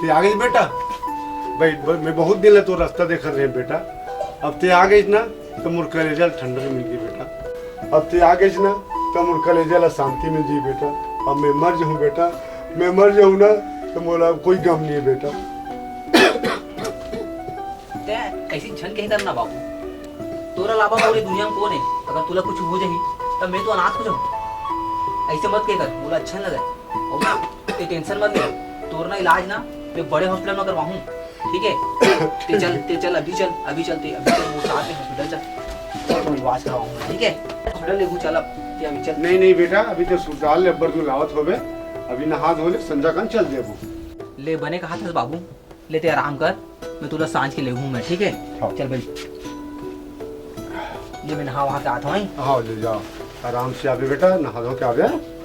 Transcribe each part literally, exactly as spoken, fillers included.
ते आ गइस बेटा? भाई, ब-, मैं बहुत दिन ले तोर रास्ता देखत रहे बेटा। अब ते आ गइस ना, त मोर कलेजा ल ठंडक मिल गे बेटा। अब ते आ गइस ना, त मोर कलेजा ल शांति मिल जाही बेटा। अब मैं मर जाहूँ बेटा, मैं मर जाहूँ ना, त मोला अब कोई गम नहीं है बेटा। ते ऐसी झन कहे करना बाबू, तोर अलावा पूरी दुनिया में कौन है? अगर तोला कुछ हो जाही, त मैं तो अनाथ हो जाहूँ। ऐसे मत कहे कर, मोला अच्छा नहीं लगे। अउ ते tension मत ले, तोर ना इलाज ना मैं बड़े hospital में करवाहूँ, ठीक है? ते चल, ते चल, अभी चल, अभी चल, ते अभी चल, वो साथ में hospital चल, और तो इलाज करवाऊंगा, ठीक है? Hospital लेगू चल अब, ते अभी चल। नहीं, नहीं बेटा, अभी तो सुरताल ले अब्बर तू लावत होबे, अभी नहा धो ले, संजा कन चल देबो। ले बने कहा था बाबू, ले ते आराम कर, मैं तुला सांझ के लेगू मैं, ठीक है? हाँ। चल भाई, ये मैं नहा वहा के आता हूँ। हाँ, ले जा, आराम से आबे बेटा, नहा धो के आबे।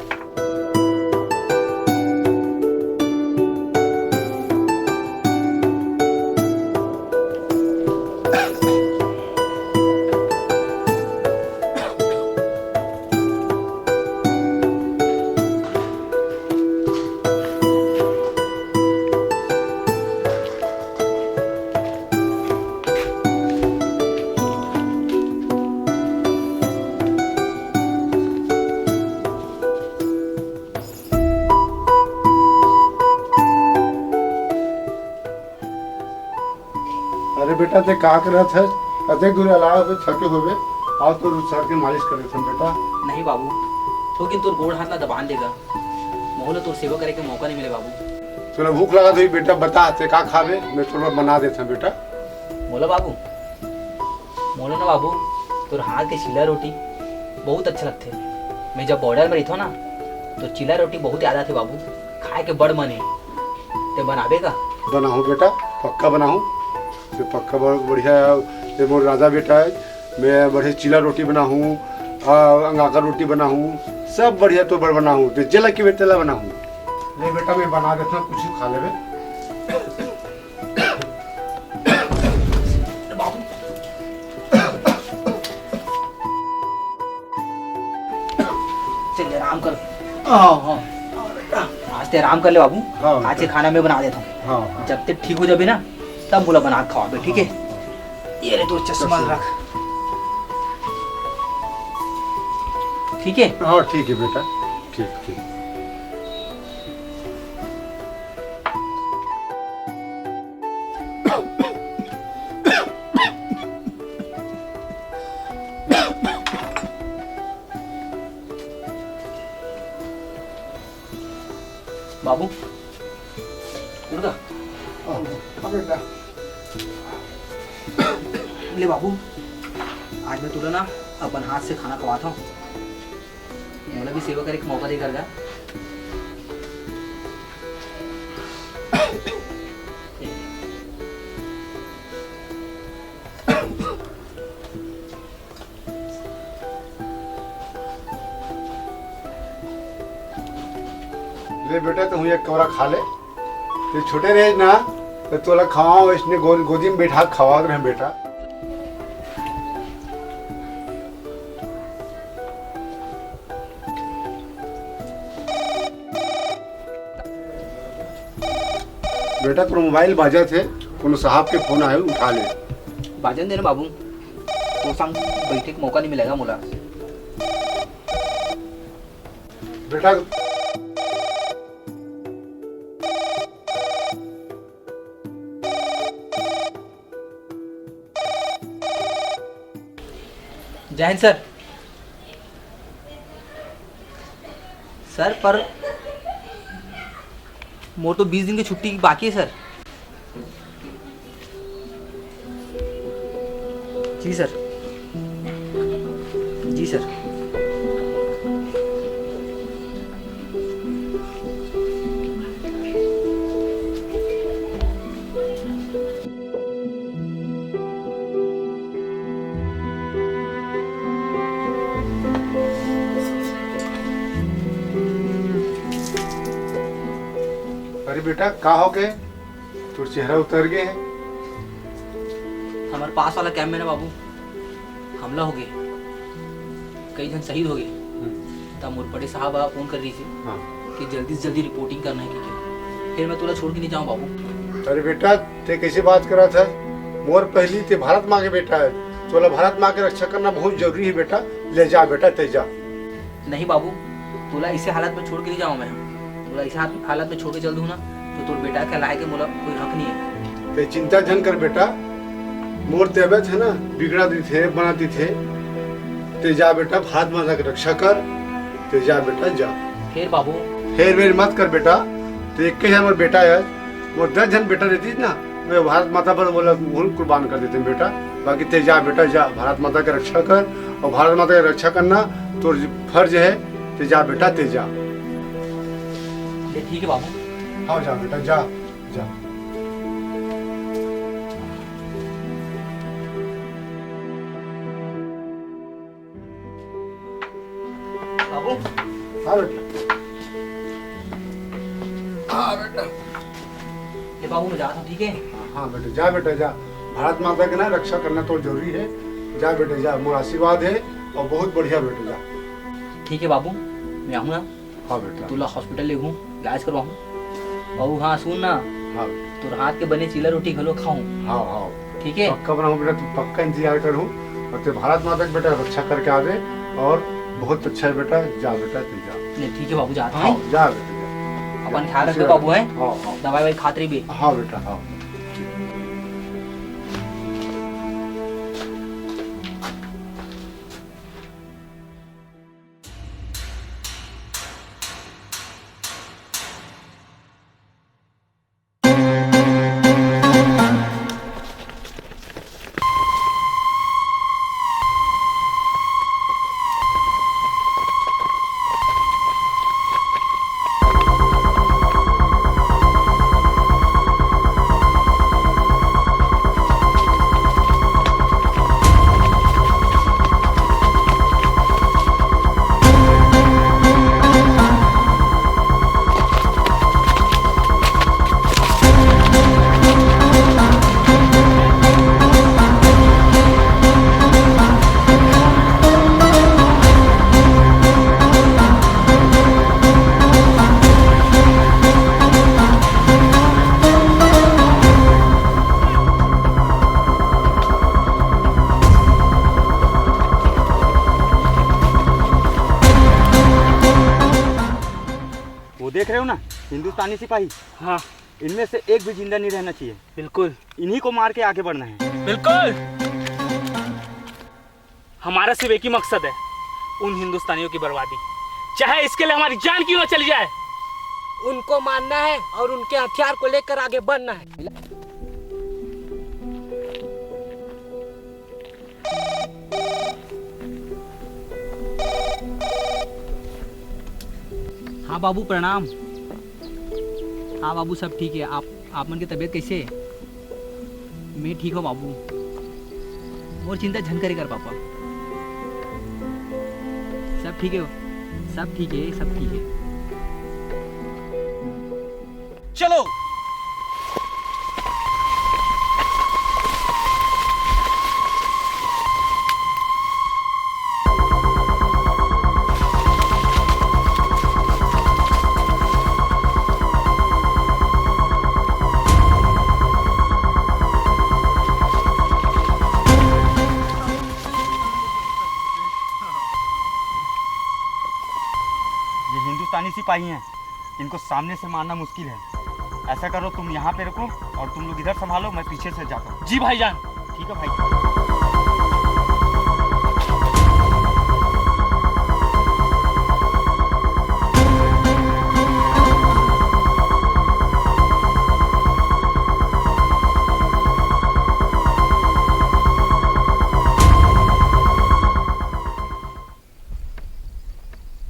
अरे बेटा, ते का करत हस? अतेक दूर अलावा तो थके होबे। आओ तो सर के मालिश कर देथन बेटा। नहीं बाबू, थोकिन तोर गोड़ हाथ ला दबान देगा। मोला तोर सेवा करे के मौका नहीं मिले बाबू। तोला भूख लगत होही बेटा, बता ते का खाबे, मैं तोला बना देथन बेटा। मोला बाबू, मोला ना बाबू, तोर हाथ के चीला रोटी बहुत अच्छा लगथे। मैं जब बॉर्डर में रहिथों ना, तो चीला रोटी बहुत याद आथे बाबू, खाए के बड़ मन हे। ते बनाबे का? बनाहूँ बेटा, पक्का बनाहूँ। ते पक्का ब-, बढ़िया, ते मोर राजा बेटा है, मैं बढ़िया चीला रोटी बनाहूँ, आ, अंगाकर रोटी बनाहूँ, सब बढ़िया तो बड़ बनाहूँ, ते जेला के बेटा ला बनाहूँ। ले बेटा, मैं बना देथों, कुछ खा लेबे। बाबू। चल, आराम कर। हाँ, हाँ। आज ते आराम कर ले बाबू। हाँ, आज के बेटा। खाना मैं बना देथों। हाँ, हाँ। जब ते ठीक हो जाबे ना, तब मोला बना के खवाबे, ठीक है? हाँ। ये ले, तोर चश्मा चश्मा। रख। ठीक है? हाँ, ठीक है बेटा, ठीक, ठीक। बाबू, उठ गा। हाँ, हाँ बेटा। ले बाबू, आज मैं तुला ना अपन हाथ से खाना खवाथों। मोला भी सेवा करे के मौका दे कर गा। ले बेटा, तू एक कौरा खा ले। ते छोटे रहे ना, तो तोला खवाओ, इसने गो-, गोदी में बैठा के खवावत रहे बेटा। बेटा, तोर मोबाइल बाजत हे, कोनो साहब के फोन आए, उठा ले। बाजन दे ना बाबू, तोर संग बैठे के मौका नहीं मिलेगा मोला। बेटा, जय हिंद सर। सर, पर मोर तो बीस दिन की छुट्टी बाकी है सर। जी सर। जी सर। अरे बेटा, का हो गए? तोर चेहरा उतर गए है। हमारे पास वाला कैंप में ना बाबू, हमला हो गए, कई जन शहीद हो गए। हम्म। तब मोर बड़े साहब आ फोन कर रही थी हाँ। कि जल्दी से जल्दी रिपोर्टिंग करना है कि क्या। फिर मैं तोला छोड़ के नहीं जाऊँ बाबू। अरे बेटा, ते कैसे बात करत है? मोर पहली ते भारत माँ के बेटा है, तोला भारत माँ के रक्षा करना बहुत जरूरी है बेटा। ले जा बेटा, ते जा। नहीं बाबू, तोला इसे हालत में छोड़ के नहीं जाऊँ मैं। तोला इसे हाल-, हालत में छोड़ के चल दूँ ना, तो तोर बेटा के लाए के मोला कोई हक नहीं है। ते चिंता झन कर बेटा, मोर तबियत है ना, बिगड़ा दिथे, बना दिथे। ते जा बेटा, भारत माता के रक्षा कर। ते जा बेटा, जा। फेर बाबू? हेर वेर मत कर बेटा, ते एक ही हमर बेटा है। मोर दस झन बेटा रहतीस ना, मैं भारत माता बर बोला उहू ल कुर्बान कर देते बेटा। बाकी ते जा बेटा, जा, भारत माता के रक्षा कर, और भारत माता के रक्षा करना तोर फर्ज है। ते जा बेटा, ते जा। ले ठीक है बाबू। हाँ, जा बेटा, जा, जा। बाबू। हाँ बेटा। हाँ बेटा। ये बाबू, मैं जाता हूँ, ठीक है? हाँ बेटा, जा बेटा, जा। भारत माता के ना रक्षा करना तो जरूरी है। जा बेटा, जा, मोर आशीर्वाद है। और बहुत बढ़िया बेटा, जा। ठीक है बाबू, मैं आऊँ ना। हाँ बेटा। तोला हॉस्पिटल ले घूम, इलाज करवाऊँ। और हाँ, सुन ना। हाँ बेटा। तोर हाथ के बने चीला रोटी घलो खाऊँ। हाँ, हाँ। ठीक है? पक्का बनाऊँ बेटा, तू पक्का इंतजार करूँ। और ते भारत माता के बेटा रक्षा करके आवे। और बहुत अच्छा है बेटा, जा बेटा, तू जा। नहीं, ठीक है बाबू, जाता हूँ। हाँ, जा बेटा, जा। अपन ख्याल रखो बाबू, हैं? हाँ, हाँ। दवाई ववाई खात रहिबे। हाँ बेटा, हाँ। वो देख रहे हो ना, हिंदुस्तानी सिपाही। हाँ। इनमें से एक भी जिंदा नहीं रहना चाहिए। बिल्कुल। इन्हीं को मार के आगे बढ़ना है। बिल्कुल। हमारा सिर्फ एक ही मकसद है, उन हिंदुस्तानियों की बर्बादी, चाहे इसके लिए हमारी जान क्यों ना चली जाए। उनको मारना है और उनके हथियार को लेकर आगे बढ़ना है। हाँ बाबू, प्रणाम। हाँ बाबू, सब ठीक है। आप, आप मन के तबीयत कैसे है? मैं ठीक हूँ बाबू, मोर चिंता झन करे कर पापा। सब ठीक है, सब ठीक है, सब ठीक है। चलो। ये हिंदुस्तानी सिपाही हैं, इनको सामने से मारना मुश्किल है। ऐसा करो, तुम यहाँ पे रुको और तुम लोग इधर संभालो, मैं पीछे से जाता हूँ। जी भाईजान। ठीक है भाई।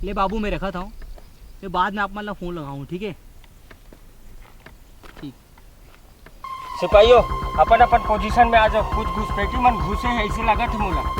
ले बाबू, मैं रखत हँव, मैं बाद में आप मन ला फोन लगाहूँ, ठीक है? ठीक। सिपाहियों, अपन अपन पोजीशन में आ जाओ। कुछ घुसपैठी मन घुसे हैं, ऐसे लागत है मोला।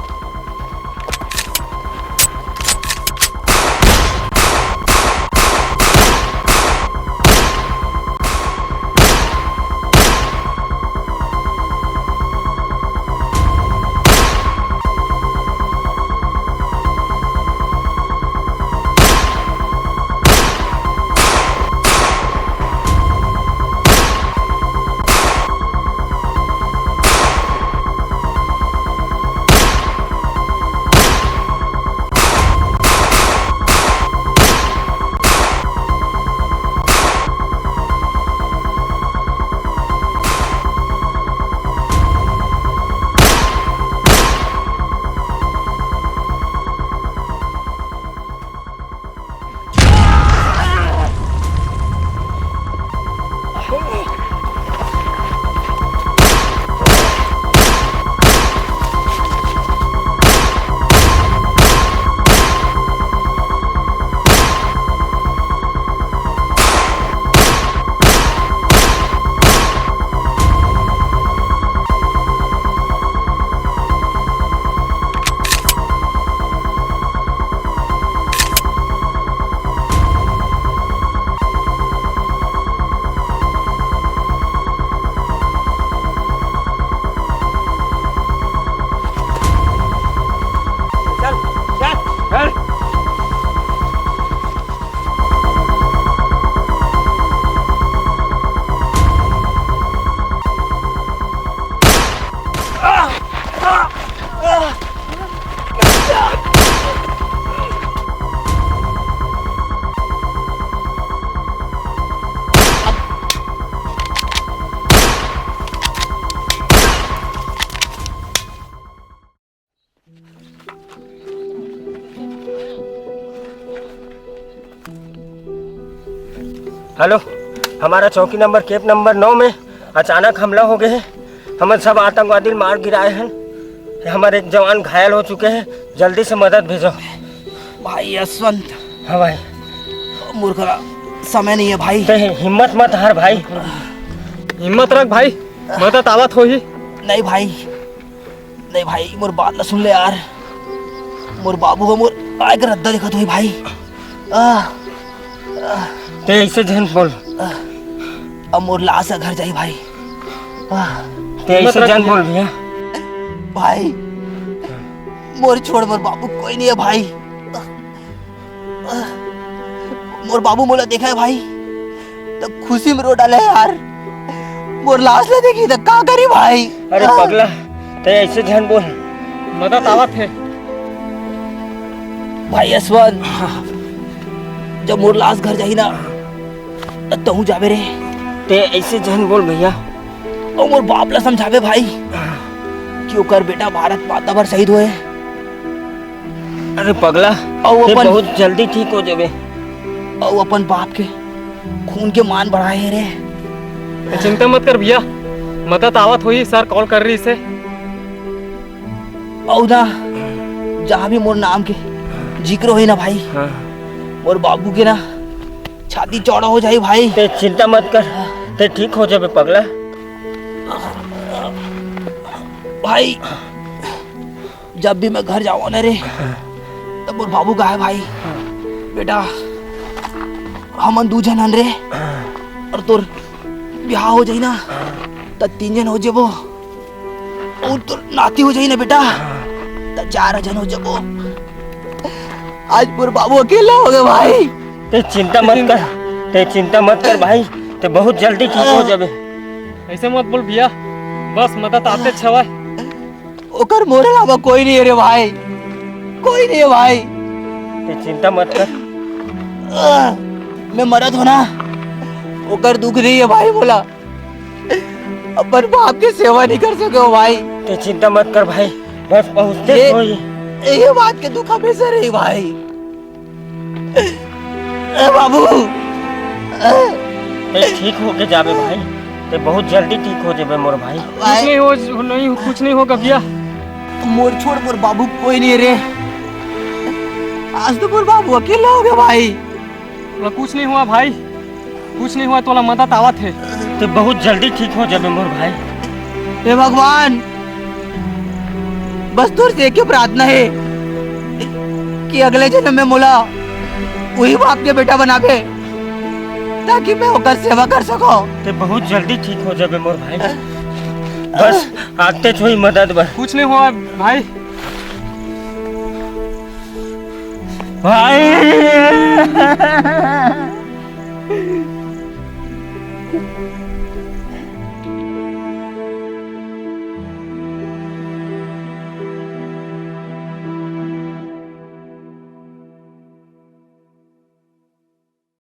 हेलो, हमारा चौकी नंबर, कैंप नंबर नौ में अचानक हमला हो गए है। हमन सब आतंकवादी मार गिराए हैं। हमारे एक जवान घायल हो चुके हैं, जल्दी से मदद भेजो। भाई यशवंत। हाँ भाई। मोर करा समय नहीं है भाई। ते हिम्मत मत हार भाई। हिम्मत रख भाई, मदद आवत होही। नहीं भाई, नहीं भाई, मोर बात ला सुन ले यार। मोर बाबू ह मोर आय के रद्दा देखत होही भाई। आ, ते ऐसे झन बोल। अब मोर लाश ह घर जाही भाई। आ, ते ऐसे झन बोल भैया। भाई, मोर छोड़ मोर बाबू कोई नहीं है भाई। मोर बाबू मोला देखा है भाई, त खुशी में रो डाले है यार। मोर लाश ला देखी त का करी भाई? अरे पगला, ते ऐसे झन बोल। मदद आवत है। भाई यशवंत, जब मोर लाश घर जाही ना, त तहूँ जाबे रे। ते ऐसे झन बोल भैया। अउ मोर बाप ला समझाबे भाई कि ओकर बेटा भारत माता बर शहीद होए। अरे पगला, अउ ते अपन बहुत जल्दी ठीक हो जाबे। अउ अपन बाप के खून के मान बढ़ाए हे रे। चिंता मत कर भैया, मदद आवत होही, सर कॉल कर रही से। अउ ना, जहाँ भी मोर नाम के जिक्र होही ना भाई, हाँ। मोर बाबू के ना छाती चौड़ा हो जाही भाई। ते चिंता मत कर, ते ठीक हो जाबे पगला। भाई, जब भी मैं घर जावं ना रे, तब मोर बाबू कहे भाई, बेटा, हमन दू झन हन रे, अउ तोर बिहाव हो जाही ना, त तीन झन हो जेबो, अउ तोर नाती हो जाही ना बेटा, त चार झन हो जेबो। आज मोर बाबू अकेला हो गे भाई। ते चिंता मत कर, ते चिंता मत कर भाई, ते बहुत जल्दी ठीक हो जाबे। ऐसे मत बोल भैया, बस मदद आते छवय। ओकर मोरे अलावा कोई नहीं है रे भाई, कोई नहीं है भाई। ते चिंता मत कर। मैं मरत हों ना, ओकर दुख नहीं है भाई मोला। अपन बाप के सेवा नहीं कर सके हो भाई। ते चिंता मत कर भाई, बस पहुँचते ये, होही। ये बात के दुख हमेशा रही भाई। ए बाबू, ए, ते ठीक होके जाबे भाई, ते बहुत जल्दी ठीक हो जाबे मोर भाई। कुछ नहीं हो, नहीं, कुछ नहीं होगा भैया। मोर छोड़ मोर बाबू कोई नहीं रे। आज तो मोर बाबू अकेला हो गे भाई। तोला कुछ नहीं हुआ भाई, कुछ नहीं हुआ, तोला मदद आवत हे। ते बहुत जल्दी ठीक हो जाबे मोर भाई। हे भगवान, बस तोर से एक प्रार्थना हे कि अगले जन्म में मोला उही बाप के बेटा बनाबे, ताकि मैं ओकर सेवा कर सको। ते बहुत जल्दी ठीक हो जाबे मोर भाई। बस आते छुई मदद बर। कुछ नहीं हुआ भाई। भाई।